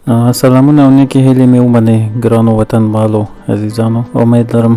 سلامونه او نیکې هیلې مې ومنئ ګرانو وطنوالو عزیزانو. امید لرم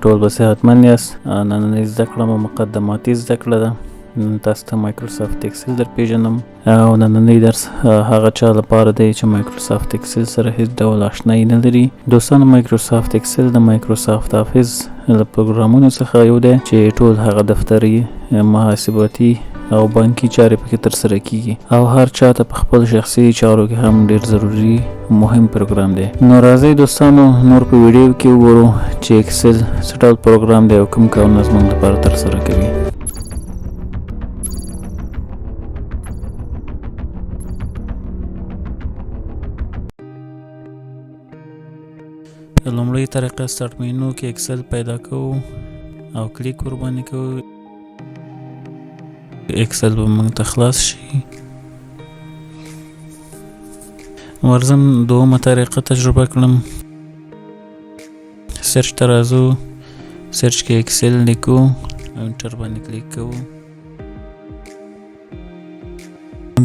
ټول به صحتمند یاست. نننۍ زده کړه مو مقدماتي زده کړه ده. نن تاسو ته مایکروسافټ اکسل در پیژنم او نننۍ درس هغه چا لپاره دی چې مایکروسافټ اکسل سره هیڅ ډول آشنایی نه لري. دوستانو، مایکروسافټ اکسل د مایکروسافټ آفیس له پروګرامونو څخه یو دی چې ټول هغه دفتري، محاسباتي او بانکي چارې پکې ترسره کیږي او هر چا ته په خپل شخصي چارو کې هم ډیر ضروري مهم پروګرام دی. نو راځئ دوستانو، نور په ویډیو کې وګورو چې اکسل څه ډول پروګرام دی او کوم کارونه زموږ لپاره ترسره کوي. لومړۍ طریقه، start menu کې اکسل پیدا کوو او کلیک ورباندې کوو، اکسل به موږ ته خلاص شي. ورځم دومه طریقه تجربه کړم. search ته راځو، search کې اکسل لیکو او enter باندې کلیک کوو.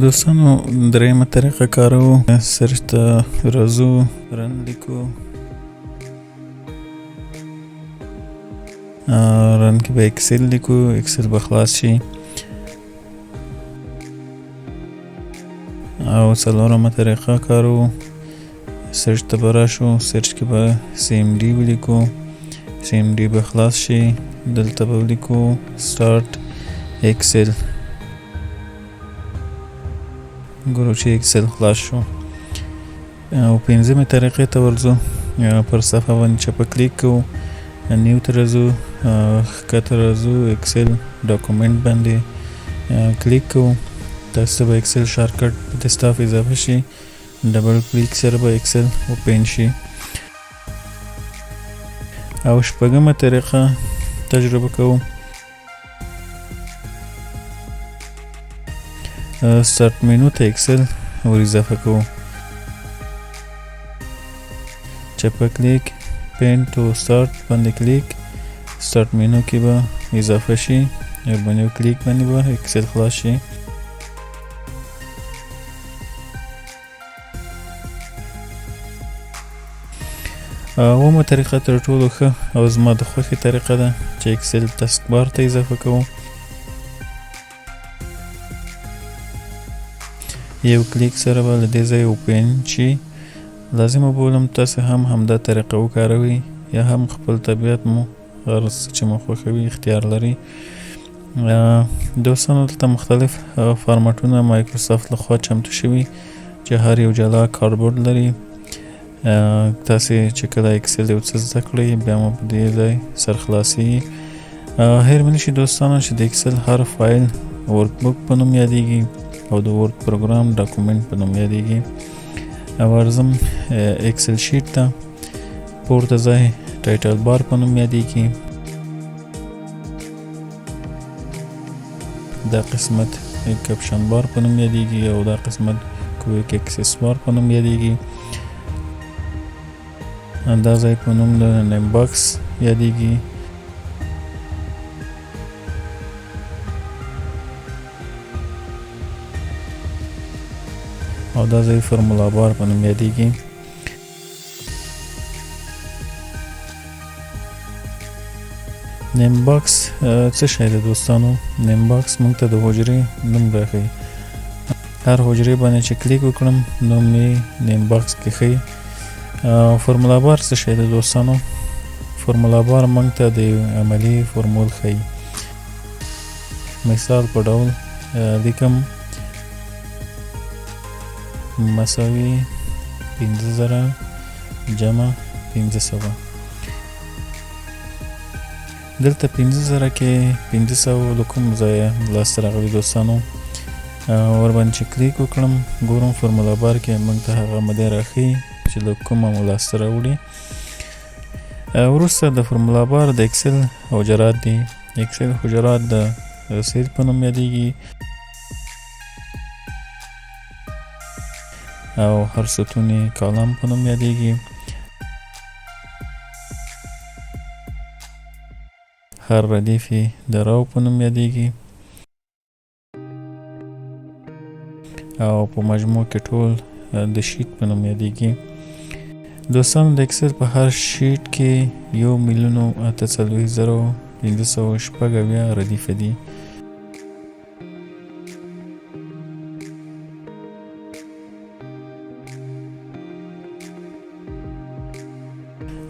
دوستانو، درېیمه طریقه کاروو. search ته راځو، run لیکو، run کې به اکسل لیکو، اکسل به خلاص شي. او څلورمه طریقه کاروو. search ته به راشو، search کې به CMD ولیکو، CMD به خلاص شي. دلته به ولیکو start Excel، ګورو چې اکسل خلاص شو. او پنځمې طریقې ته ورځو. پر صفحه باندې چپه کلیک کوو، new ته راځو، ښکته راځو، Excel document باندې کلیک کوو. تاسو ته به اکسل shortcut په desktop اضافه شي. double click سره به اکسل open شي. او شپږمه طریقه تجربه کوو. start menu ته اکسل ور اضافه کوو، چپه کلیک، pin to start باندې کلیک، start menu کې به اضافه شي، ورباندې کلیک باندې به اکسل خلاص شي. اومه طریقه تر ټولو ښه او زما د خوښې طریقه ده چې اکسل taskbar ته اضافه کوو. یو کلیک سره به له دې ځایه open شي. لازمه بولم تاسو هم همدا طریقه وکاروئ یا هم خپل طبیعت مو هر څه چې مو خوښوي اختیار لري. دوستانو، دلته مختلف فارمټونه مایکروسافټ لخوا چمتو شوي چې هر یو جلا کاربورډ لري. تاسې چې کله اکسل یو څه زده کړئ، بیا مو په دې ځای سر خلاصیږي. هېر مې نشي دوستانو چې د اکسل هر فایل workbook په نوم یادیږي او د Word پروګرام document په نوم یادیږي. او ورځم Excel sheet ته. پورته ځای title bar په نوم یادیږي، دا قسمت caption bar په نوم یادیږي او دا قسمت quick access bar په نوم یادیږي. دا ځای په نوم د name box یادیږي او دا ځای formula bar په نوم یادیږي. name box څه شی دی دوستانو؟ name box موږ ته د حجرې نوم راښیي. هر حجرې باندې چې کلیک وکړم، نوم یې name box کې ښیي. formula bar څه شی دی دوستانو؟ formula bar موږ ته د عملي فرمول ښیي. مثال په ډول لیکم مساوي 5000 جمع 500. دلته 5000 کې 500 له کوم ځایه لاسته راغلي دوستانو؟ ورباندې چې کلیک وکړم، ګورم formula bar کې موږ ته هغه ماده راښیي چې له کومه مو لاسته راوړي. وروسته د formula bar د اکسل حجرات دي. اکسل حجرات د cell په نوم یادیږي او هر ستون یې column په نوم یادیږي. هر ردیف یې د row په نوم یادیږي او په مجموع کې ټول د sheet په نوم یادېږي. دوستانو، د اکسل په هر sheet کې 1,48,576 ردیفه دي.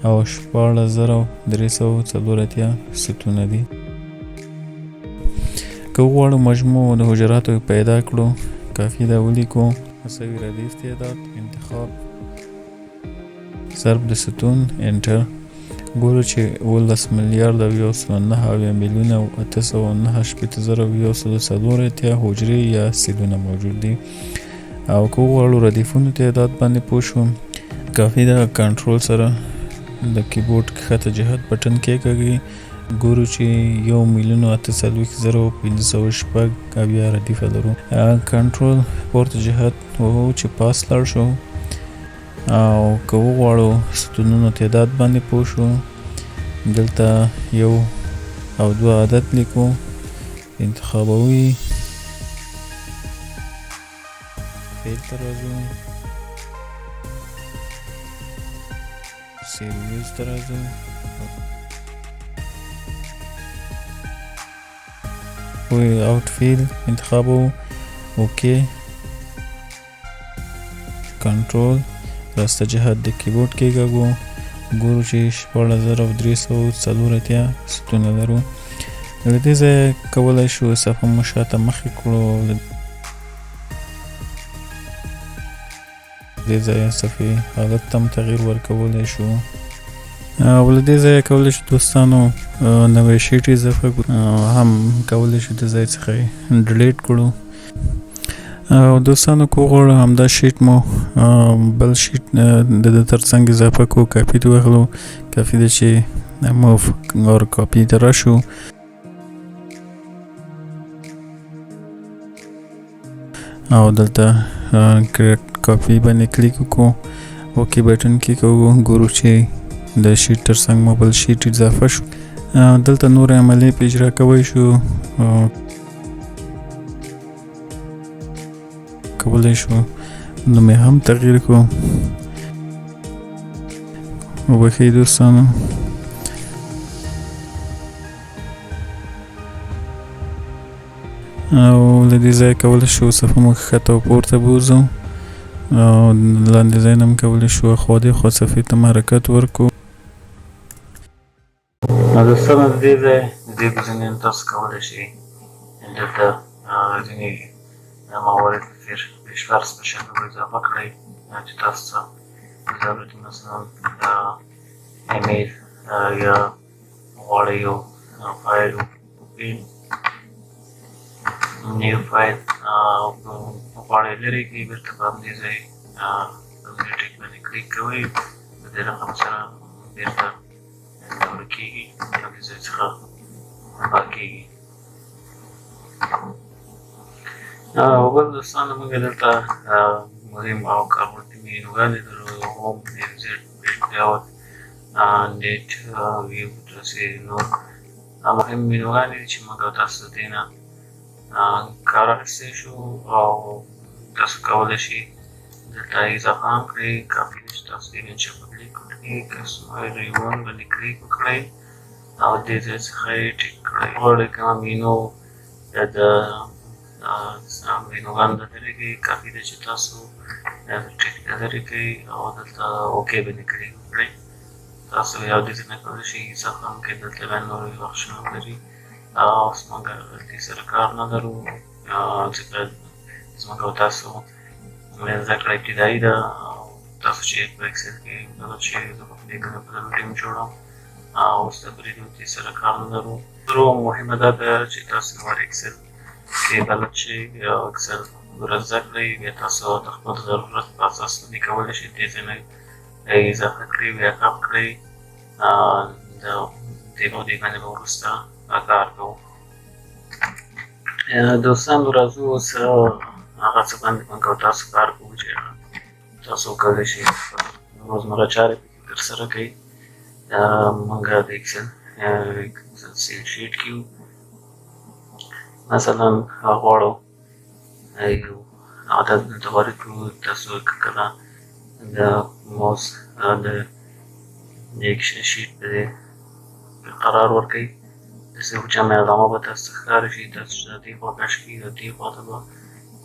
او 16,384 ستونه دي. که وغواړو مجموع د حجراتو پیدا کړو، کافي ده ولیکو مساوي ردیف تعداد انتخاب ضرب د ستون، enter. ګورو چې 17 179 869,184 حجرې یا سیلونه موجود دي. او که وغواړو ردیفونو تعداد باندې پوه شو، کافي ده کنټرول سره د کیبورډ کښته جهت بټن کېکاږي. ګورو چې 1,048,576 ردیفه لرو. کنټرول پورته جهت وهو چې پاس لاړ شو. او که وغواړو ستونونو تعداد باندې پوه شو، دلته یو او دوه عدد لیکو، انتخابوو یې، fill ته راځو، cell views ته راځو without fill انتخابو، okay. کنټرول راسته جهت د کیبورډ کېکاږو، ګورو چې 16,384 ستونه لرو. له دې ځایه کولی شو صفحه مو شاته مخکې کړو، له دې ځایه صفحې حالت ته هم تغییر ورکولی شو، او له دې ځایه کولی شو دوستانو نوی sheet اضافه کړو، هم کولی شو د ځای څخه یې delete کړو. او دوستانو، که وغواړو همدا sheet مو بل sheet د ده ترڅنګ اضافه کړو، کافي دی واخلو، کافي ده چې move or copy ته راشو او دلته create copy باندې کلیک وکړو، okay button کې کوو، ګورو چې د sheet ترڅنګ مو بل sheet اضافه شو. دلته نورې عملې په اجرا کوی شو، کولی شو نوم یې هم تغییر کړو. وبښئ دوستانو. او له دې ځایه کولی شو صفحه مو ښکته او پورته بوځو، او لاندې ځای نه هم کولی شو اخوا دېخوا صفحې ته حرکت ورکړو. نو دوستانو، د دې ځای د دې ګزینې تاسو کولی شئ دلته ځینې موارد پیشفرض په شکل اضافه کړئ چې تاسو ته ضرورت، مثلا ایمیل یا غواړئ یو فایل وکړئ، new file غواړئ لرې کړئ، بېرته په همدې ځای همدې tick باندې کلیک کوئ، د دې رقم سره بېرته ورکېږي، له دې ځای څخه پاکېږي. او بل دوستانو، موږ دلته مهم او کاربردي مینوګانې لرو: home، insert، page layout، date، view، داسې نور مهم مینوګانې دي چې موږ تاسو د دې نه کار اخیستی شو. او تاسو کولی شئ دلته اضافه هم کړئ. کافي ده چې تاسو دې نشه په کلیک وکړئ، customize ribbon باندې کلیک وکړئ او دې ځای څخه یې tick کړئ. غواړئ کومه مینو یا د مینوګان د لرې کړئ، کافي ده چې تاسو tick د لرې کړئ او دلته okay باندې کلیک وکړئ. تاسو یو دې ځای نه کولی شئ اضافه هم کړئ. دلته بیا نور بخشونه هم لري. اوس موږ دې سره کار نه لرو، ځکه زموږ او تاسو زده کړه ابتدایي ده. او تاسو چې په اکسل کې بلد شئ، زه به په دې کې بله ویډیو هم جوړوم. اوس د پرېږدو، دې سره کار نه لرو. مهمه دا ده چې تاسو نور اکسل کې بلد شئ او اکسل پوره زده کړئ، بیا تاسو د خپل ضرورت په اساس باندې کولی شئ دې ځای نه اضافه کړئ، بیا کم کړئ. د دې مودې باندې به وروسته کار کوو. دوستانو، راځو اوس هغه څه باندې موږ او تاسو کار کوو چې تاسو کولی شئ روزمره چارې پکې ترسره کړئ. موږ د اکسل sheet کې یو. مثلا غواړو یو عدد دلته وارد کړو. تاسو کله د موس د اکسل شیټ په قرار ورکوي، داسې یو جمع علامه به تاسو ته ښکاره شي. تاسو چې دې خوا کش کړئ، د دې خوا ته به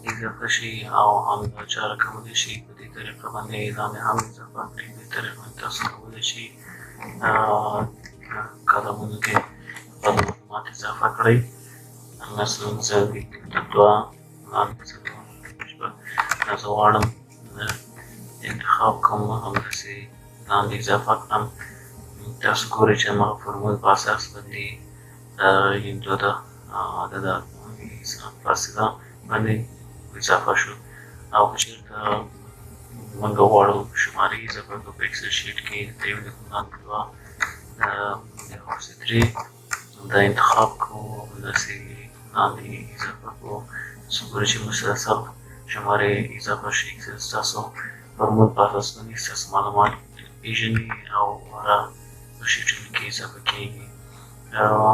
اضافه شي او هم دا چاره کولی شي. په دې طریقه باندې اعلان هم اضافه کړئ. په دې طریقه باندې تاسو کولی شئ کالمونو کې خپل معلومات اضافه کړئ. مثلا زه دلته دوه لاندې څلور شپږ زه غواړم انتخاب کوم، همداسې لاندې اضافه کړم. تاسو ګورئ چې هماغه فورمول په اساس باندې دوه د عدد فاصله باندې اضافه شو. او که چېرته موږ غواړو شمارې اضافه کړو په اکسل شیټ کې، دلته یو لیکو لاندې دوه همداسې درې دا انتخاب کوو، همداسې لاندې اضافه کړو. تاسو ګورئ چې مسلسل شمارې اضافه شي. اکسل ستاسو فورمول په اساس باندې ستاسو معلومات پېژني او هغه په شیټونو کې اضافه کېږي.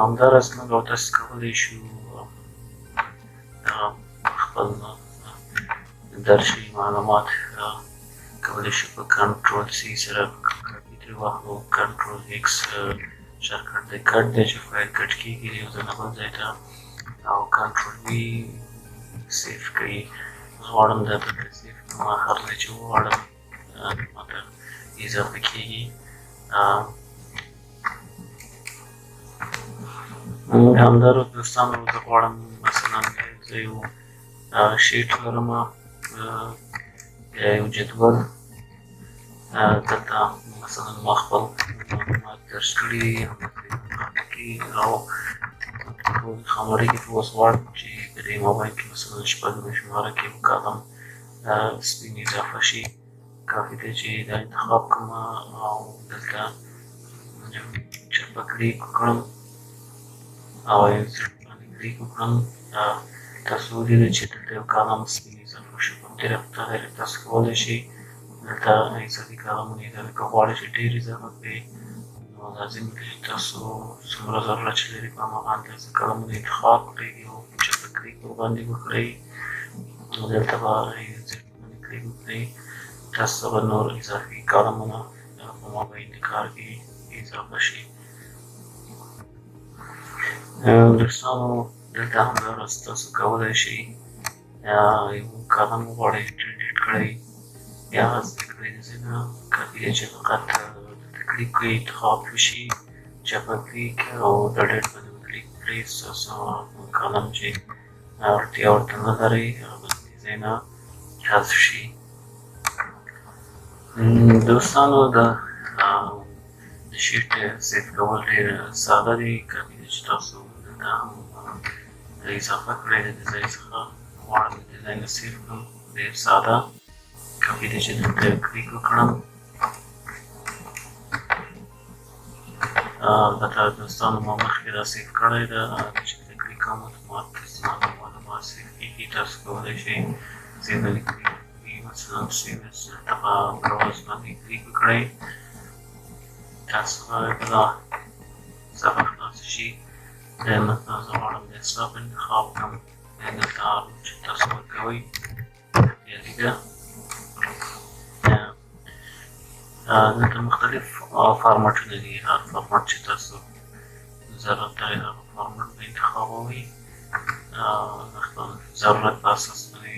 همداراز موږ او تاسو کولی شو خپل درسي معلومات کولی شو په کنټرول سي سره کاپي ترې واخلو. کنټرول ایکس شارټکټ دی، کټ دی چې فایل کټ کېږي یو ځای نه بل ځای ته، او کنټرول وي سیف کوي. زه غواړم دا دلته سیف کړم، هر ځای چې وغواړم ماته اضافه کېږي. همداراز دوستانو زه غواړم مثلا زه یو شیټ لرم، یو جدول، دلته مثلا ما خپل معلومات درج کړي دي کې او خبرې کې اوس غواړم چې په دې موبایل کې مثلا شپږمې شماره کې یو کالم سپین اضافه شي. کافي دی چې دا انتخاب کړم او دلته چپه کلیک وکړم او انسرټ باندې کلیک وکړم. تاسو ولیدل چې دلته یو کالم سپین اضافه شو. په همدې طریقه تاسو کولی شئ دلته اضافي کالمونه اضافه که غواړئ چې ډېر اضافه کړئ، نو لازم ده چې تاسو څومره ضرورت چې لرئ په هماغه اندازه کالمونه انتخاب کړئ او چپه کلیک ورباندې وکړئ. دلته به انسرټ باندې کلیک وکړئ، تاسو ته به نور اضافي کالمونه په مابین د کار کې اضافه شي. دوستانو دلته همداراز تاسو کولی شئ یو کالم وغواړئ ډیلیټ کړئ یا حذف کړئ. د ځای نه کافي دی چې فقط دلته کلیک کړئ، انتخاب وشي، چپه کلیک او ډیلیټ باندې کلیک کړئ. ستاسو کالم چې اړتیا ورته نه لرئ هغه به د ځای نه حذف شي. دوستانو د شیټ سیف کول ډېر ساده دی. کافي دی چې تاسو دلته هم اضافه کړئ د ځای څخه. غواړم د ځای نه سیف کړم، ډېر ساده. کافي دی چې دلته کلیک وکړم. البته دوستانو ما مخکې دا سیف کړی ده، چې دلته کلیک کوم اتومات زما معلومات سیف کېږي. تاسو کولی شئ سیف باندې کلیک وکړئ، مثلا سیف دلته په براوز باندې کلیک وکړئ، تاسو به بله صفحه خلاصه شي. مثلا زه غواړم ډیسکټاپ انتخاب کړم، دلته چې تاسو ورکوئ اختیاري ده. دلته مختلف فارمټونه دي، هر فارمټ چې تاسو ضرورت لرئ هغه فارمټ به انتخابوئ. د خپل ضرورت په اساس باندې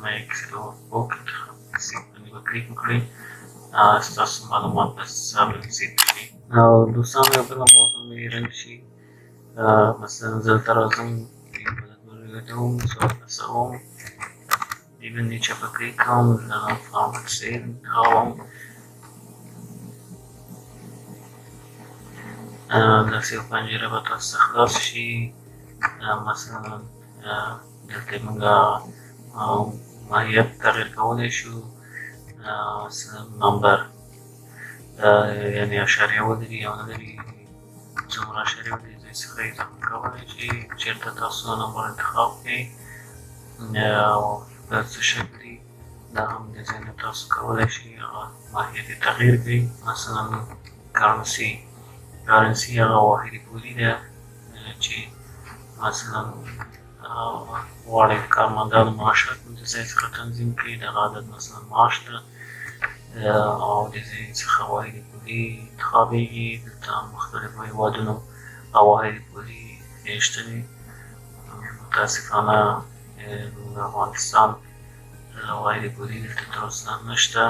ما اکسل ورک بوک انتخاب سیف باندې به کلیک وکړئ، ستاسو معلومات به سم سیف شي. او دوستانو یو بله موضوع مې هېره نه شي، مثلا زه دلته راځم یو څوارلسوم دې باندې چپه کلیک کوم، دغه فارمټ سیف انتخابوم. داسې یو پنجره به تاسو ته خلاص شي. مثلا دلته موږ ماهیت تغییر کولی شو، مثلا نمبر یعنې اشاریه ولري او نه لري، څومره اشاریه ولري ځای څخه اضافه کولی شئ. چېرته تاسو نمبر انتخاب کړئ او دا څه شکل دي، دا هم د ځای نه تاسو کولی شئ هغه ماهیت یې تغییر کړئ. مثلا کرنسي، کرنسي هغه واحد پولي ده چې مثلا غواړئ د کارمندانو معاشات د ځای څخه تنظیم کړئ، دغه عدد مثلا معاش ده او د ځای څخه واحد پولي انتخابېږي. دلته مختلفو هېوادونو واحد پولي شته دي. متاسفانه افغانستان واحد پولي دلته تر اوسه نشته.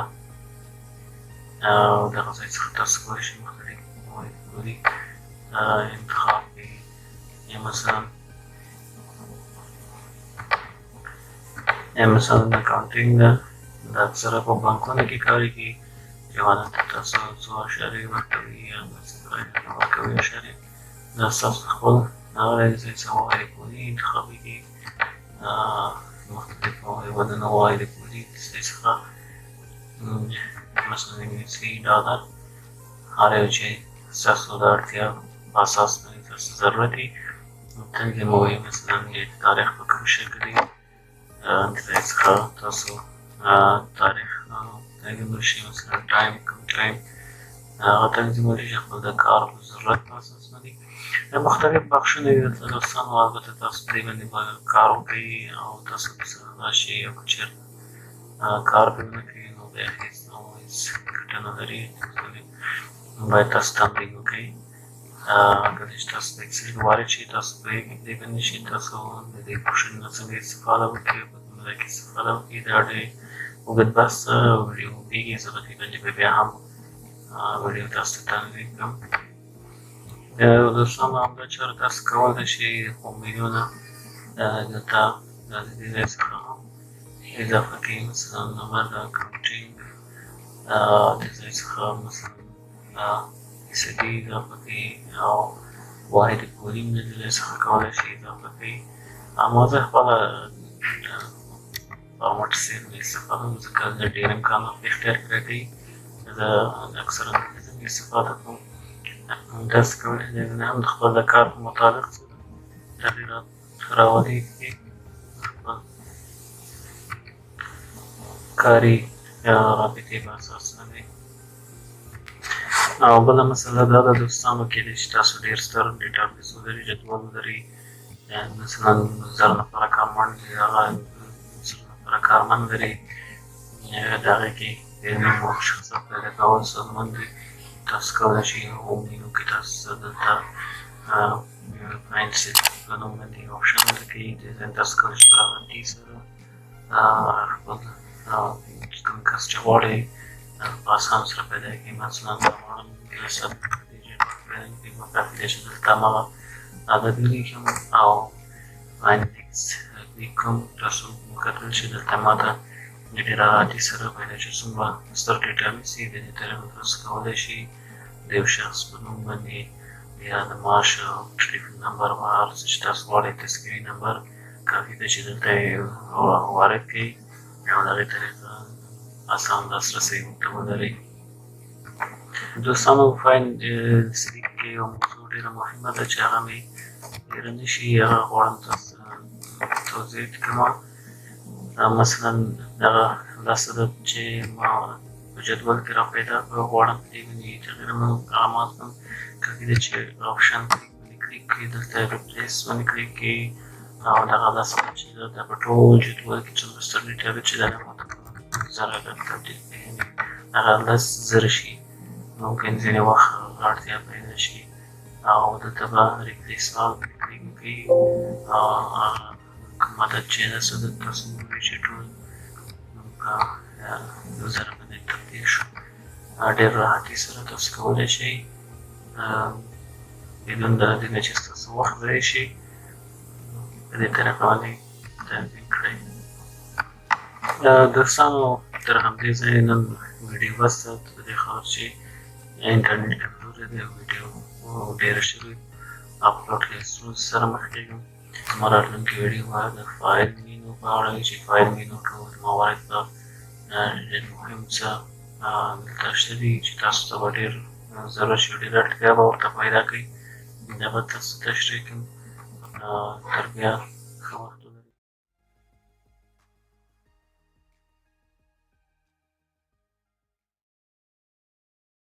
او دغه ځای څخه تاسو کولی شئ مختلف واحد پولي انتخاب کړئ. یا مثلا accounting ده، دا اکثره په بانکونو کې کارېږي چې دلته تاسو څو اشارې ورکوي یا صفر ورکوي اشارې، دا ستاسو خپل هغه ځای څخه واحد پولي انتخابېږي. مختلفو هېوادونو واحد پولي ځای څخه مثلا انګلیسي ډالر، هر یو چې ستاسو د اړتیا په اساس باندې تاسو ضرورت وي تنظیموي. مثلا د تاریخ په کوم شکل وي، د ځای څخه تاسو تاریخ تنظیمولی شئ. مثلا time، کوم time هغه تنظیمولی شئ خپل د کار په ضرورت په اساس باندې. مختلف بخشونه دي دلته دوستانو، البته تاسو دې باندې به کار وکړئ او تاسو راشئ او که چېرته کار پرې ونه کړئ نو بیا هېڅ ګټه نه لري. باید تاسو تمرین وکړئ. کله چې تاسو د Excel کې وارد شئ، تاسو پوهېږئ دې باندې چې تاسو د دې بخشونو څنګه استفاده وکړئ، په کوم ځای کې استفاده وکړئ. دا ډېر اوږد بحث ده، ویډیو اوږدېږي، زه به دې باندې به بیا هم ویډیو تاسو ته تنظیم کړم. دوستانو همدا چاره تاسو کولی شئ خو میلیونه دلته د دې ځای څخه هم اضافه کړئ. مثلا نمبر د accounting د ځای څخه مثلا فیصدي اضافه کړئ او واحد پولي هم د دې ځای څخه کولی شئ اضافه کړئ. اما زه خپله format cell نه استفاده کوم، ځکه زه ډېر امکانات په اختیار کې راکوي. زه اکثرا له دې استفاده کوم. تاسو کولی شئ هم د خپل د کار په مطابق تغیرات راولي، خپل کاري رابطې په اساس باندې. او بله مسله دا ده دوستانو، کېدای شي تاسو ډېر ستر database ولرئ، جدول ولرئ، مثلا 1000 نفره کارمند، هغه 1000 نفره کارمند لري، د هغې کې د نوم او شخصیت پیدا کول ستونزمن دي. تاسو کولی شئ home menu کې تاسو دلته find select په نوم باندې option درکوي. تاسو کولی شئ په راحتي سره خپل کوم کس چې غواړئ په اسان سره پیدا کړئ. مثلا زه غواړم سب پیدا کړم، کافي دی چې دلته هماغه عدد ولیکم او find next کلیک کوم. تاسو کتل چې دلته ماته د ډېر راحتي سره پیدا شي څومره ستر database وي. د دې طریقه تاسو کولی شئ د یو شخص په نوم باندې یا د معاش او ټلیفون نمبر او هر څه چې تاسو غواړئ، تذکرې نمبر، کافي ده چې دلته یې وارد کړئ او د هغې طریقه اسان لاسرسی ورته ولرئ. دوستانو find select کې یو موضوع ډېره مهمه ده چې هغه مې هېره نه شي، هغه غواړم تاسو ته توضیح کړم. مثلا دغه لس عدد چې ما په جدول کې را پیدا کړو، غواړم په دې باندې تغییر اعمال کړم. کافي ده چې option باندې کلیک کړئ، دلته replace باندې کلیک کړئ او دغه لس عدد چې ده په ټول جدول کې څومره ستر database چې ده ماته 1000 عدد تبدیل کړي، یعنې هغه 10,000 شي. ممکن ځینې وخت اړتیا پیدا شي او دلته به replace all باندې کلیک وکړئ او هغه کوم عدد چې لس عدد تاسو وګورئ چې ټول په 1000 باندې تبدیل شو. ډېر راحتي سره تاسو کولی شئ بدون د دې نه چې ستاسو وخت ضایع شي په دې طریقه باندې تنظیم کړئ. دوستانو تر همدې ځایه نن ویډیو بس ده. په دې خاطر چې انټرنیټ کمزوری دی، ویډیو ډېره شوې، اپلوډ کې ستونزې سره مخ کېږم. زما راتلونکې ویډیو به د file menu په اړه وي چې file menu ټول موارد به ډېر مهم څه دلته شته دي چې تاسو ته به ډېر ضرورت شي، ډېره اړتیا به ورته پیدا کړئ. دا به تاسو ته تشریح کړم. تر بیا ښه وخت.